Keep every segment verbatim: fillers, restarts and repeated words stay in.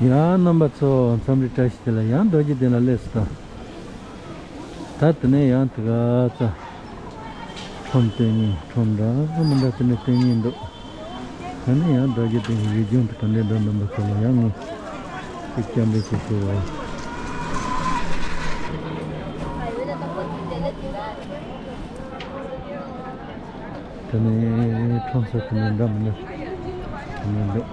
ཡང་རྣམ་པ་ཚོ་མཚམས་རེ་བཀྲ་ཤིས་བདེ་ལེགས། ཡང་རྡོ་རྗེ་གདན་ལ་སླེབས་སོང་། ད་དེ་ནས་ཡང་དེ་ག་ཚ་ཁྲོམ་སྟོན་ཉིན་ཁྲོམ་འདྲ་མི་འདྲ་དེ་ནས་སྟོན་ཉིན་འདུག་ད་ནི་ཡང་རྡོ་རྗེ་གདན་གྱི་ཡུལ་ལྗོངས་དེ་ག་འདྲ་འདྲ་རྣམ་པ་ཚོ་ལ་ཡང་ངས་ཅིག་སྐྱབས་འགྲོ་ཞུ་ཞུ་རོགས། དེ་ནས་ཁྲོམ་ས་དེ་ནས་འདྲ་མི་འདྲ་དེ་ནས་འདུག་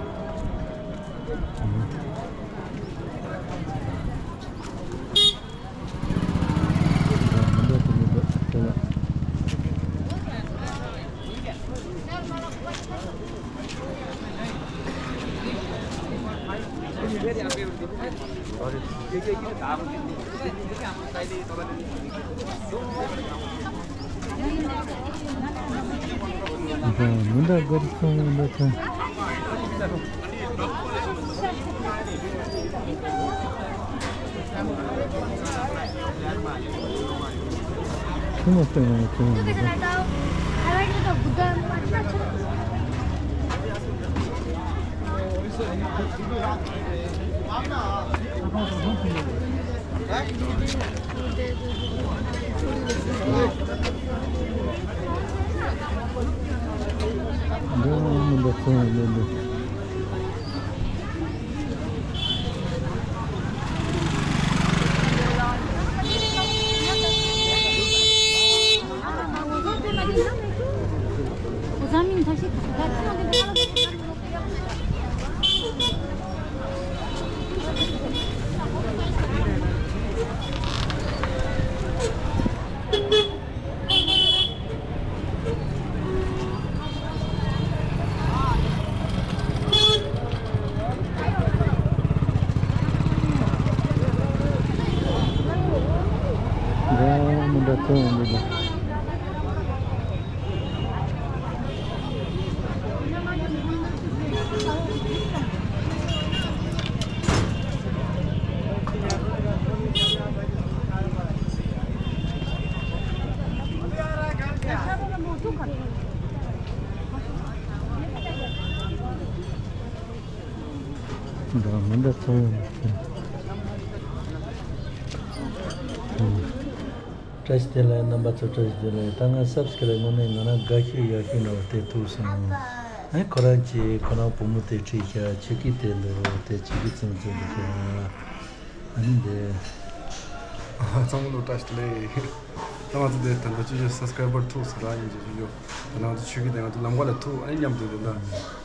འདྲ་མི་འདྲ་ཚང་ཡོང་། བཀྲ་ཤིས་བདེ་ལེགས། རྣམ་པ་ཚོ་བཀྲ་ཤིས་བདེ་ལེགས། ད་ང་སབ་སི་ཀ་རབ་དངོས་གནས་ང་རང་དགའ་ཤོས་ཡག་ཤོས་འདྲ་བོ་དེ་ཐུག་སོང་། ཨ་ཁོ་རང་གིས་ཁོ་རང་བུ་མོ་དེ་ཁྲིད་ཤག་ཆོས་སྐྱིད་དེ་འདུག་དེ་ཆོས་སྐྱིད་ཚེམ་ཚེམ་འདུག་ཨ་ནི་འདི། ཚང་མ་ལོ་བཀྲ་ཤིས་བདེ་ལེགས། ད་ང་ཚོ་དེ་ད་ལྟ་ཅོ་ཅོ་སབ་སི་ཀ་རབ་བར་ཐུག་ས་ར་ཡིན་ཅོ་ཅོ་ཅོ། ད་ང་ཚོ་ཆོས་སྐྱིད་དེ་ང་ཚོ་ལམ་ཁ་ལ་ཐུག་ཨ་ནི་མཉམ་དུ་དེ་འདྲ་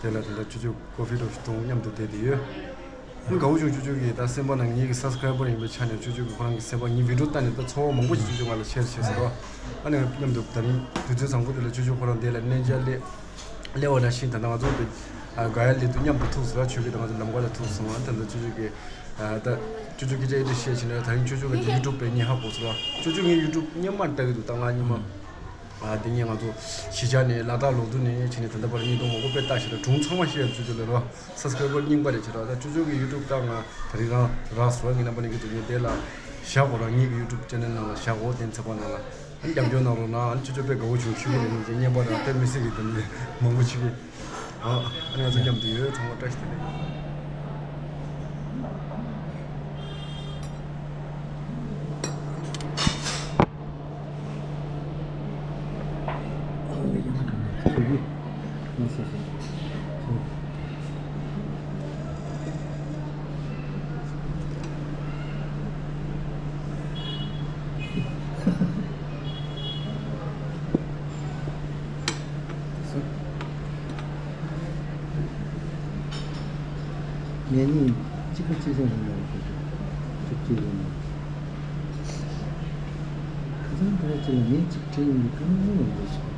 དེ་ལ་དེ་འདྲ་ཅོ་ཅོ་ཀོ་ཧྥི་འདྲ་བོ་ཞིག་འཐུང་མཉམ་དུ་བསྡད་དེ་ཡོད། ང་དགའ་བོ་བྱུང་། ཅོ་ཅོ་གིས་ད་སེམས་པ་ནང་ངེད་ཀྱི་སབ་སི་ཀ་རབ་བར་ཡིན་པའི་ཆ་ནས་ཅོ་ཅོ་གིས་ཁོ་རང་གི་སེམས་པ་ངའི་བི་ཌི་ཡོ་ལྟ་ནས་ད་ཚོར་བ་མང་པོ་ཞིག་ཅོ་ཅོ་ང་ལ་ཤེར་བྱས་ཟེར་བ། ཨ་ནི་མཉམ་དུ་ད་རིང་དུས་ཚོད་བཟང་པོ་དེ་ལ་ཅོ་ཅོ་ཁོ་རང་དེ་ལ་གནས་མཇལ་སླེབས་སླེབས་པ་ནང་བཞིན་ད་ལྟ་ང་ཚོ་དེ་ག་ཡ་ལེ་དུ་མཉམ་དུ་ཐུག་ཟེར་བ། ཆོས་སྐྱིད་དང་ང་ཚོ་ལམ་ཁ་ལ་ཐུག་སོང་བ། ད་ལྟ་ཅོ་ཅོ་གིས་ད་ཅོ་ཅོ་སྐད་ཆ་ཨེ་འདྲ་བཤད་བྱས་ན་ད་རིང་ཅོ་ཅོ་གི་ཡུ་ཊུབ་པའི་ངས་ཧ་གོ་ཟེར་བ། ཅོ་ཅོ་ངའི་ཡུ་ཊུབ་སྔོན་མ་ལྟ་གི་འདུག་ད་ང་སྔོན་མ། ཨ་དེ་ངས་ང་ཚོ་གཞིས་ཆགས་ནས་ལ་དྭགས་ལོག་དུས་ནས་བྱས་ནས་ད་ལྟ་བར་ཉིས་སྟོང་མང་པོ་དཔེ་ལྟ་ཞེ་དྲག་སྒྲུང་ཚང་མ་བཤད་ཡོད་ཅོ་ཅོ་ལ་རོ། སབ་སི་ཀ་རབ་བར་རྙིང་པ་རེད་བྱས་རོགས། ད་ཅོ་ཅོ་གི་ཡུ་ཊུབ་ད་ང་ད་རིང་རང་རག་སོང་། ངའི་རྣམ་པ་ནས་གི་འདུག་ངས་དེ་ལ་བཞག་གོ་རང་ཉིད་ཀྱི་ཡུ་ཊུབ་ཅེ་ནལ་ནང་ལ་བཞག་གོ་དེ་ཚགས་པར་ནང་ལ། ཨ་ནི་རྒྱབ་སྐྱོར་གནང་རོགས་གནང་། ཨ་ནི་ཅོ་ཅོ་དཔེ་དགའ་བོ་བྱུང་། ཆོས་སྐྱིད་ལ་ནི་ཅེ་བརྙན་པར་རང་དཔེ་མི་སྲིད་ཀྱི་དེ་ནི་མང་པོ་ཆོས་སྐྱིད། ཨ་ཨ་ནི་ང་ཚོ་མཉམ་དུ་ཡོད། ཚང་མ་བཀྲ་ཤིས་བདེ་ལེགས། ངེད་གཉིས་གཅིག་པ་གཅིག་རྐྱང་རེད་ལ་ཞུ་རྒྱུ། གཅིག་གཅིག་རེད་ལ། ཁ་སང་དེ་ར་གཅིག་ལ་ངས་གཅིག་དྲན་ཡོང་གི་ཁ་ནང་ལ་འདུག་ཞིག་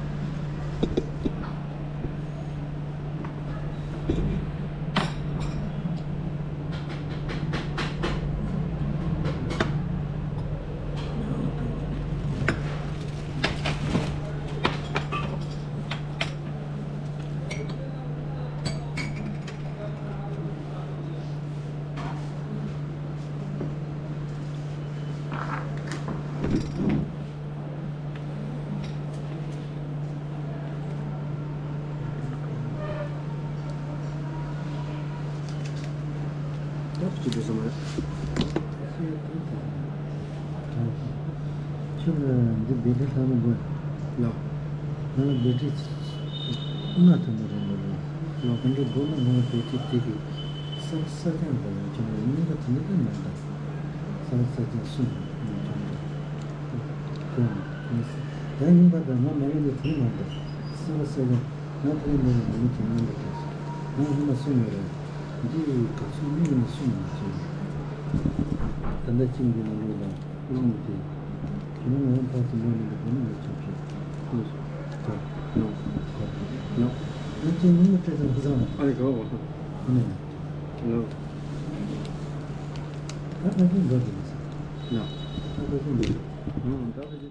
ཁྱོད་ལ་འདི་བེ་ཏྲི་ལྟ་མི་དགོས། ལགས། ང་ལ་བེ་ཏྲི་ལྔ་ཐོན་པ་རེད་འདུག་ལགས། ལགས། ག་འདྲ་དགོས་ན་ང་ལ་བེ་ཏྲི་དེ་གི་གསར་གསར་རྐྱང་དང་ཡང་ཁྱོད་ལ་རྙིང་པ་དེ་འདྲ་དཔེ་མང་དང་། གསར་གསར་རྐྱང་གསུམ་ཡང་ཁྱོད་ལ་དགོས་ན་ངས་ད་རྙིང་པ་དང་ང་མ་ཡིན་ན་དེ་མང་དང་གསར་གསར་རྐྱང་། ང་ཕ་གི་མོ་ལ་མི་ཁྱེད་མཉམ་དུ་བྲོས་སོང་། ང་ཧི་མ་སོང་ཡོད་རེད། འདི་ག་ཚོད་མིག་ནས་སུ་མ་བྱེད། ད་ལྟ་གཅིག་འདི་ནང་ལོགས་ལ་ཀློང་དེ། དེ་ནས་ང་ཕར་ཚུར་མོ་ནས་འདི་གོ་ནས་ང་ཆོག་ཆོག་ཀློང་། ཀློང་། ཀློང་། ང་ཅན་ཉིན་མོ་སྤྲད་ཙམ་ཧ་ཅང་ལ། ཨ་ནི་ག་བ། ཨ་ནི། ཀློང་། ད་ཕ་གི་འགྲོ་དེ་མི་ཟ། ལགས། ད་ཕ་གི་འགྲོ་དེ། ཨང་། ད་ཕ་གི།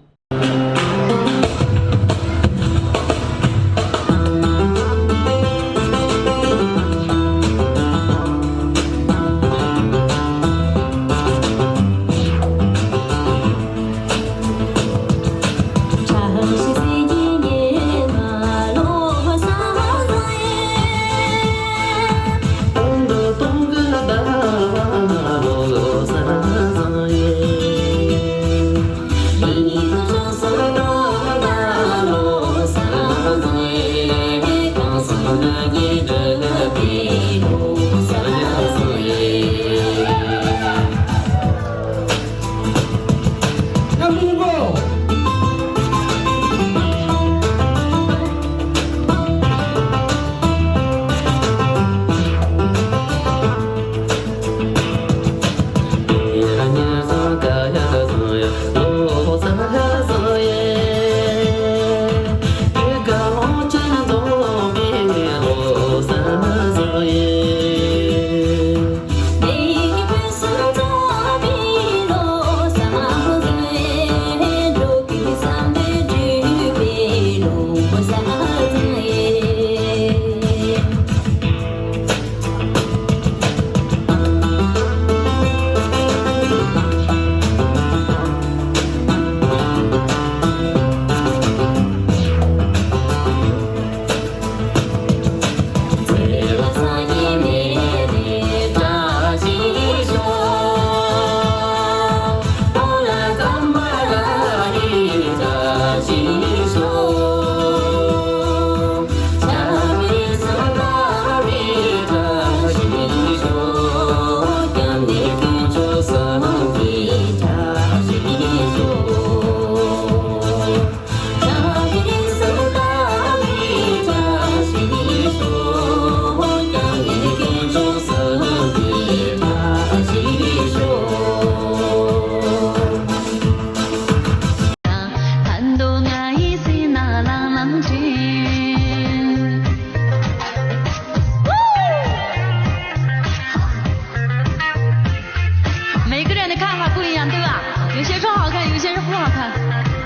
每个人的看法不一样，对吧？有些说好看，有些说不好看。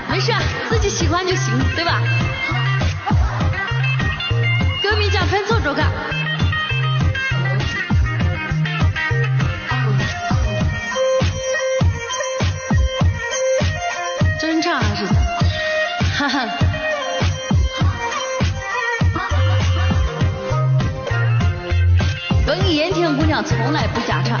没事，自己喜欢就行，对吧？歌迷讲分错着看。真唱还是假？哈哈。 本莺莺姑娘从来不假唱。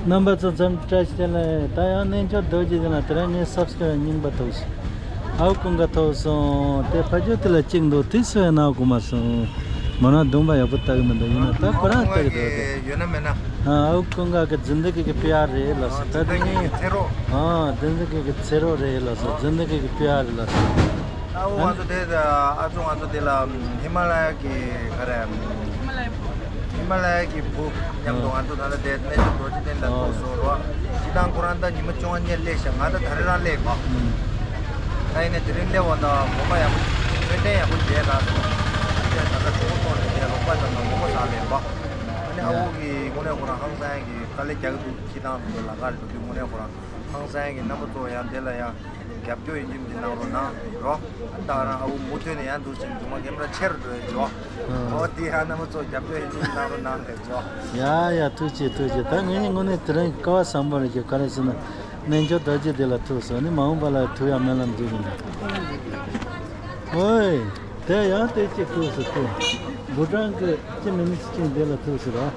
རྣམ་པ་ཚོ་འཛོམས་བཀྲ་ཤིས་བདེ་ལེགས། ད་ཡང་གནས་མཆོག་རྡོ་རྗེ་གདན་ལ་དེ་རིང་ངས་སབ་སི་ཀ་རའིབ་རྙིང་པ་ཐོབ་སོང་། ཨའུ་ཀུན་དགའ་ཐོབ་སོང་། དེ་ཕ་ཇོ་དེ་ལ་གཅིག་འདུག་དེ་སུ་ཡང་ནང་གོ་མ་སོང་། མོ་ན་གདོང་པ་ཡག་པོ་ལྟ་གི་མི་འདུག་ཡིན་ན་ད་ཁོ་རང་ལྟ་གི་འདུག་དེ། ཡོད་ན་མེད་ན། ཨའུ་ཀུན་དགའ་གི་འཛིན་བདག་གི་པི་ཨར་རེད་ལགས་སོ། ད་དེ་ངས། ཚེ་རོགས། ཨ། འཛིན་བདག་གི་ཚེ་རོགས་རེད་ལགས་སོ། འཛིན་བདག་གི་པི་ཨར་རེད་ལགས་སོ། ཨ་ཁུ་ང་ཚོ་དེ། ཨ་ཁུ་ང་ཚོ་དེ་ལ་ཧི་མ་ལ་ཡ་གི་ག་རེ། ཧི་མ་ལ་ཡ་གི་བུ་མཉམ་དུ་ང་ཚོ་ད་ལྟ་དེ་གནས་མཆོག་རྡོ་རྗེ་གདན་ལ་ཐུག་སོང་རོགས། སྤྱིར་བཏང་ཁོ་རང་ད་ཉི་མ་བཅོ་ལྔ་སླེབས་ཤག་ང་ད་ད་རེས་རང་སླེབས་པ། ཨ་ནི་དེ་རིང་སླེབས་པ་དང་དགོངས་པ་ཡག་པོ་སྨོན་འདུན་ཡག་པོ་མཇལ་རག་སོང་། ཨ་ནི་ད་ལྟ་གྲོད་ཁོག་ལྟོགས་ནས་བསྡད། རོགས་པ་དང་དགོངས་པ་ཟ་ལེན་པ། ཨ་ནི་ཨ་ཡ། འོ་གི་དངོས་གནས་ཁོ་རང་ཧང་སང་གི་དཀའ་ལས་རྒྱག་གི་འདུག་ཁྱི་དང་དུ་ལ་གར་འགྲོ་དུས་དངོས་གནས་ཁོ་རང་ཧང་སང་གི། རྣམ་པ་ཚོ་ཡང་དེ་ལ་ཡང་རྒྱབ་སྐྱོར་ཡིན་གཅིག་མིན་གཅིག་གནང་རོགས་གནང་རོགས། ཨ་ད་རང་ཨ་འུ་མུ་མཐུད་ནས་ཡང་འདུག་ཅིང་འཛུགས་མ་གེམ་ར་ཆེར་འགྲོ་ཡ་འཇོག་ཨ། འོ་དེ་ཡང་རྣམ་པ་ཚོ་རྒྱབ་སྐྱོར་ཡིན་གཅིག་མིན་གཅིག་གནང་རོགས་གནང་རེད་འཇོག་ཡ་ཡ། ཐུགས་རྗེ་ཆེ། ཐུགས་རྗེ་ཆེ། ད་ངས་དངོས་གནས་དེ་རིང་སྐལ་བ་བཟང་པོ་རེད། ཁྱོད་ག་རེ་ཟེར་ན། རྣལ་འབྱོར་རྡོ་རྗེ་གདན་ལ་ཐུག་སོང་ནི། མ་འོངས་པ་ལ་ཐུག་ཡ་སྨོན་ལམ་འདུག་གི་འདུག་ཨོའི། དེ་ཡང་དེ་གཅིག་ཐུག་སོང་དེ། བུ་ཀྲང་གི་ཅི་མི་མི་ཅི་ཅིང་དེ་ལ་ཐུག་སོང་ར།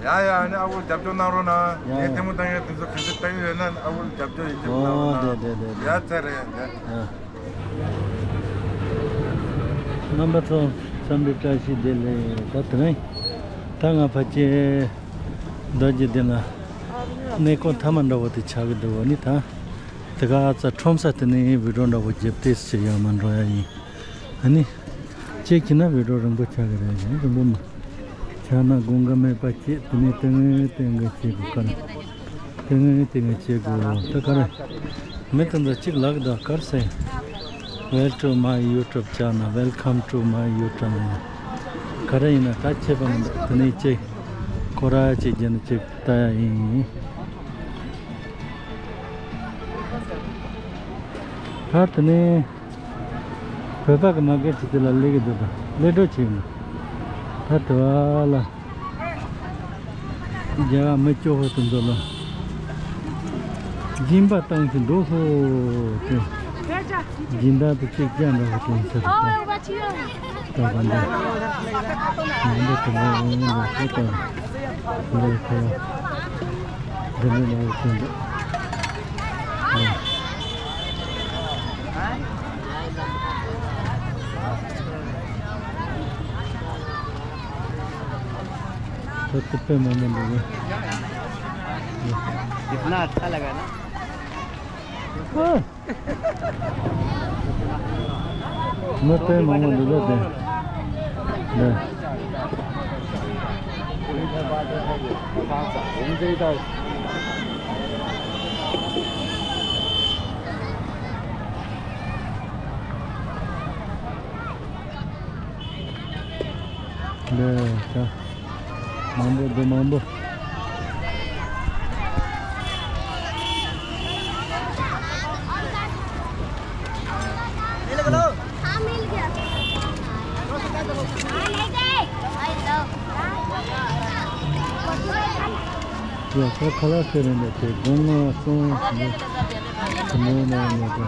ཡ་ཡ། ཨ་ནི་ཨ་ཁུ་རྒྱབ་སྐྱོར་གནང་རོགས་གནང་། ཡ་ངས་ཡ། ལྟད་མོ་ལྟ་མཁན་དེ་ཚོ་ག་ཚོད་ལྟ་གི་ཡོད་ན་ཨ་ཁུ་རྒྱབ་སྐྱོར་ཡིན་གཅིག་གནང་རོགས་ཨོ་དེ་གནང་། དེ་དེ་དེ། ཡ་ཚེ་རེད་དེ། ཡ། རྣམ་པ་ཚོ་འཚམས་འདྲི་བཀྲ་ཤིས་བདེ་ལེགས། ད་དེ་རིང་ད་ང་ཕ་ཆེ་རྡོ་རྗེ་གདན་ལ་གནས་སྐོར་མཐའ་མ་འདྲ་བོ་དེ་ཆགས་ཀྱི་འདུག་ཨ་ནི་ད་དེ་ག་ཨ་ཙ་ཁྲོམ་ས་དེ་ནས་བི་ཌིའོ་འདྲ་བོ་རྒྱབ་སྟེ་ཟེར་ཡ་མ་འགྲོ་ཡ་ཡིན། ཨ་ནི་ཅེག་བྱས་ན་བི་ཌིའོ་རིང་པོ་ཆགས་ཀྱི་རེད། རིང་པོ་མ་ཆགས་ན་དགོངས་ཀ་མེད་པ་བྱེད། དེ་ནས་ལྟད་མོ་ལྟད་མོ་བྱེད་དགོས་ཀ་ལ། ལྟད་མོ་ལྟད་མོ་བྱེད་དགོས། ད་ག་རེ། མི་དེ་ཚོ་གཅིག་ལབ་ཀྱི་འདུག་ག་རེ་ཟེར། Well to my YouTube channel, welcome to my YouTube channel. ག་རེ་ཡིན་ན་ད་ཁྱད་པར་མི་འདུག་དེ་ནས་ཅིག་ཁོ་ར་ཅིག་བརྒྱབ་ནས་ཅིག་ལྟ་ཡ་ཡིན། ད་དེ་ནས་བོད་པ་གི་མ་གི་ཅིག་དེ་ལ་སླེབས་ཀྱི་འདུག་ད་སླེབས་འགྲོ་བྱེད་ཀྱི་འདུག་ད་དེ་བ་ལ། རྒྱ་གར་མི་སྐྱོ་བོ་དེ་ཚོ་ལ་སྦྱིན་པ་བཏང་གི་འདུག་ཧོ། དེ་སྦྱིན་བདག་དེ་གཅིག་ཀྱང་འདྲ་བོ་དེ་ཚོ་ད་ག་འདྲ་མི་འདུག་དེ་འདྲ་ཡོང་ཡོང་འདུག་ཧོ། ད་འདི་འདྲ་མ་ཡོང་དེ་འདུག तो कुत्ते मामा लोग हैं। कितना अच्छा लगा ना। हाँ। मैं पे मामा लोग हैं। ले। ལེ་ད། མང་པོ་འདུག་མང་པོ། ཡ་ད་ཁ་ལག་ཟེར་རེད་འདུག་དེ་སྒོ་ང་སོང་ནས་དེ་མོ་ན་མོ་དེ།